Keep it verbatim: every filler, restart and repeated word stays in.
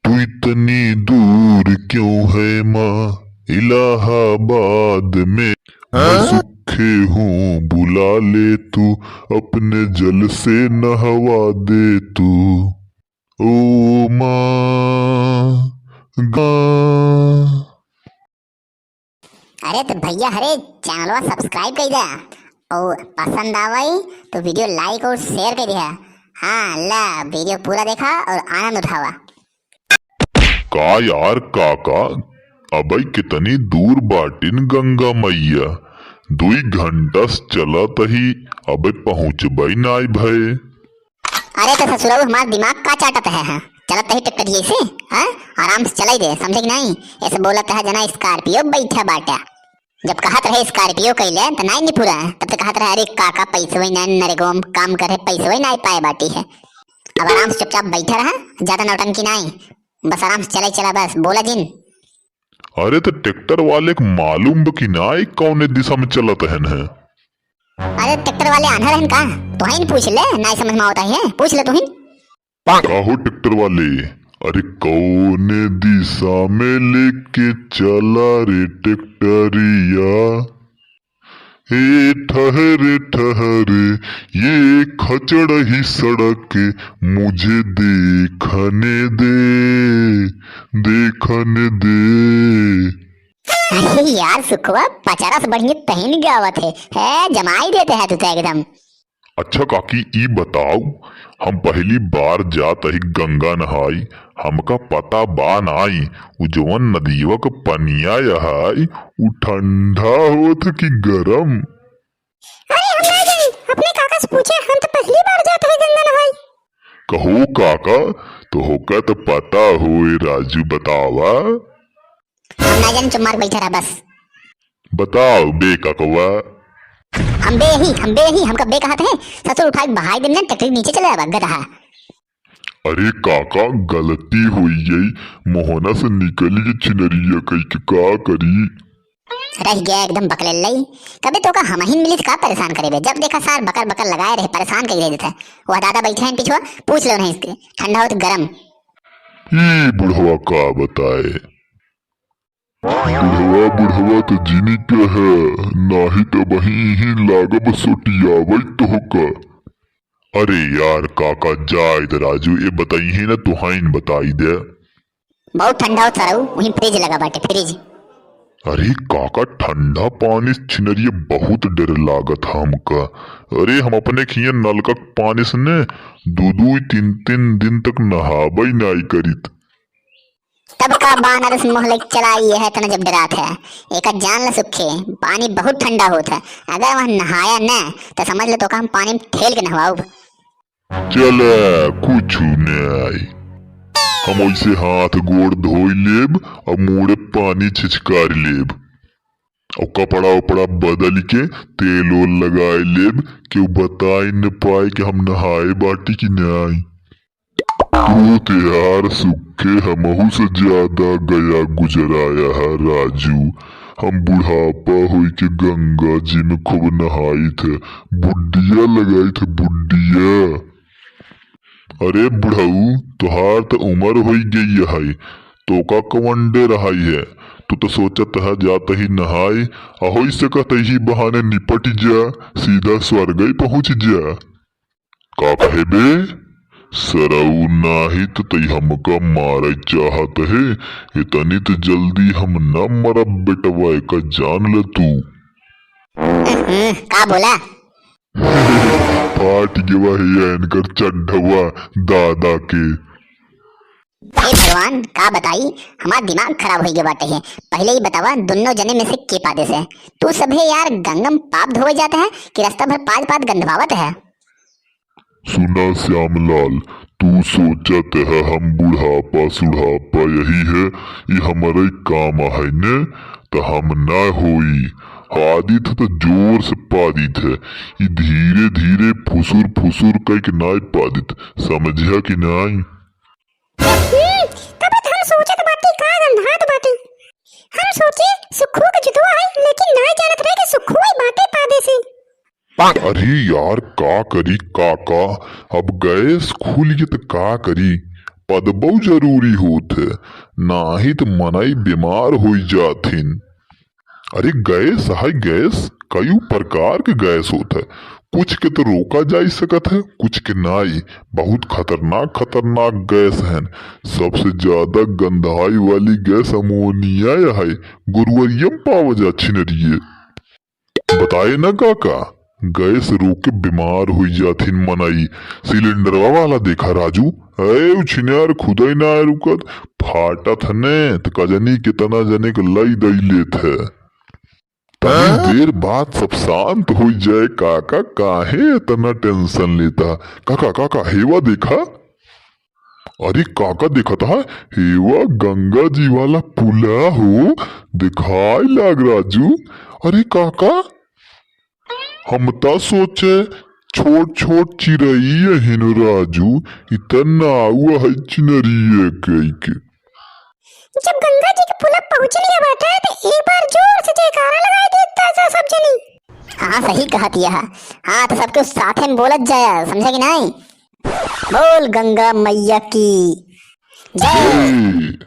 तू इतनी दूर क्यों है माँ इलाहाबाद में? मैं सूखे हूँ, बुला ले तू, अपने जल से नहवा दे तू। ओ माँ, गा। अरे तो भैया, हरे चैनलवा subscribe कर द्या और पसंद आवई तो video like और share कर द्या। हाँ, ला video पूरा देखा और आनंद उठावा। का यार काका, अबे कितनी दूर बाटिन गंगा मैया, दुई घंटा से चलत ही, अबे पहुँचबे नाई भए। अरे तो ससुरऊ, हमार दिमाग का चाटत है, हाँ? चलत ही ट्रैक्टर ये से, हाँ? आराम से चलाई दे, समझे कि नहीं? ऐसे बोलत है जना Scorpio बैठा बाटा। जब कहत रहे Scorpio कैले, त नाई निपुरा, तब तो कहत रहे, "अरे काका, पैसवे नाई, नरेगो में काम करे, पैसवे नाई पाए बाटी है।" अब आराम से चुपचाप बैठा रहा, ज्यादा नौटंकी नाई, बस आराम से चलाई चला बस, बोला जिन। अरे तो ट्रैक्टर वाले के मालूम बा कि नाई कौने दिशा में चलत हन है? अरे ट्रैक्टर वाले आन्हर हन का? तोहिन पूछ ले, नाई समझ में आवत है, पूछ ले तोहिन। कहो ट्रैक्टर वाले, अरे कौने दिशा में लेके चला रे ट्रैक्टरिया? ए ठहरे ठहरे, ये खचड़ ही सड़क मुझे देखने दे, देखने दे। अरे यार सुखवा, पचरस बढ़िया तहिन गावत है, है जमाई देते है तू तो एकदम। अच्छा काकी, ई बताऊ, हम पहली बार जात ही गंगा नहाई, हमका पता बा नाई, उ जवन नदियवा क पनिया यहाई, उ ठंडा होत कि गरम? अरे हम ना जाई, अपने काका से पूछे, हम तो पहली बार जात ही गंगा नहाई। कहो काका, तोहका तो पता होए राजू, बतावा। हम ना जानी, चुप मार बैठा रहा बस। बताओ बे ककवा। हम बे ही, हम बे ही, हमका बे कहत है। ससुर उठाई बहाई देम ना, टकरी नीचे चले आवा, गदहा। अरे काका, गलती होई गई, मोहना से निकली के छिनरिया कई के का करी। रह गया एकदम बकलेल्लई। कबे तोका हमहिन मिली त का परेशान करे बे? जब देखा सार बकर बकर लगाए रहे, परेशान कई रह देता है। वह दादा बैठे हैं पिछुआ, पूछ लो नहीं इसके, ठंडा हो तो गरम। ई बुढ़वा का बताए। बुढ़वा, बुढ़वा त जिनी के है, नाही त बही ही लागब सोटियावई तोहका। अरे यार काका, जाए दे राजू, ए बताई है ना, तुहाइन बताई दे। बहुत ठंडा हो सरऊ, वहीं फ्रिज लगा बाटे, फ्रिज। अरे काका, ठंडा पानी से छिनरिया बहुत डर लागत है हमका। अरे हम अपने खिया नलका के पानी से ने दू दू तीन तीन दिन तक नहाबई नाई करित। तब का बानर से मोह लग चला ये है तना जब डरात है। एका जान ल सुखे, पानी बहुत ठंडा होत है। अगर वह नहाया न त समझ ले तोका हम पानी में ठेल के नहवाउब। चले, कुछ न आई। हम ओइसे हाथ गोड़ धोई लेब, अब मुड़े पानी छिछकार लेब, और कपड़ा उपड़ा बदल के तेल ओल लगाए लेब, केहू बताई न पाए कि हम नहाए बाटी कि नाई। तू तो यार सुखे हमहू से ज्यादा गया गुजराया है राजू। हम बुढ़ापा होई के गंगा जी में खूब नहाई थे, बुड्डिया लगाई थे, बुड्डिया। अरे बुढ़ऊ, तोहार त उमर होई गई है, तोका कवन डर रहाई है? तू तो सोचत है जात ही नहाई, आ होई सकत ही बहाने निपट जा, सीधा स्वर्ग ही पहुँच जा। का कहे बे? सरऊ नाही त तई हमका मारे चाहत है, इतनी त जल्दी हम न मरब बेटवा, एका जान ले तू। हम्म, का बोला? फाट गवा है या इनकर चड्ढवा दादा के। हे भगवान, का बताई, हमार दिमाग खराब होई गए बाटे है। पहले ही बतावा, दुन्नो जने में से के पादे से? तू सभे यार गंगम पाप धोवे जाते हैं कि रास्ता भर पाद पाद गंधवावत है। सुना श्यामलाल, तू सोचत है हम बुढ़ापा सुढ़ापा यही है, ई हमरे काम है ने, त हम न होई। पादित है त जोर से पादित है, ई धीरे धीरे फुसुर फुसुर कइके नाय पादित, समझिया कि नाय? हम्म, तब त हम सोचत बाटी का गंधात बाटी। हम सोचे सुखू के जुतवा है, लेकिन नाय जानत रहे कि सुखू ही बाटे पादे से। अरे यार, का करी काका, अब गैस खुल गई त का करी? पदबउ जरूरी होत है, नाहीं त मनई बीमार होइ जाथिन। अरे गैस है गैस, कई प्रकार के गैस होत है। कुछ के तो रोका जाइ सकत है, कुछ के नाई। बहुत खतरनाक खतरनाक गैस हैं। सबसे ज्यादा गंधाई वाली गैस अमोनिया है। गोरुअरिया में पावा जा छिनरिये। बताए ना काका, गैस रोक के बीमार होइ जाथिन मनई। सिलेंडरवा वाला देखा राजू, ए उ छिनार खुदई ना रुकत, फाटत ने त कजनी कितना जने के लई दई लेत है। तनी देर बाद सब शांत होइ जाए काका, काहे इतना टेंशन लेता? काका काका हेवा देखा। अरे काका देखत हा, हेवा गंगा जी वाला पुला हो, देखाई लाग राजू। अरे काका, हम ता सोचे छोट छोट चिरई अहिन राजू, इतना नाउआ है चिनरिये कई के। जब गंगा जी के पुला पहुँचने बाटे तो एक बार जोर से जयकारा लगाई देता जा सब जनी। हाँ सही कहत यह। हाँ तो सबके साथे में बोलत जाया, समझा कि नाहीं? बोल गंगा मैया की जय। जय।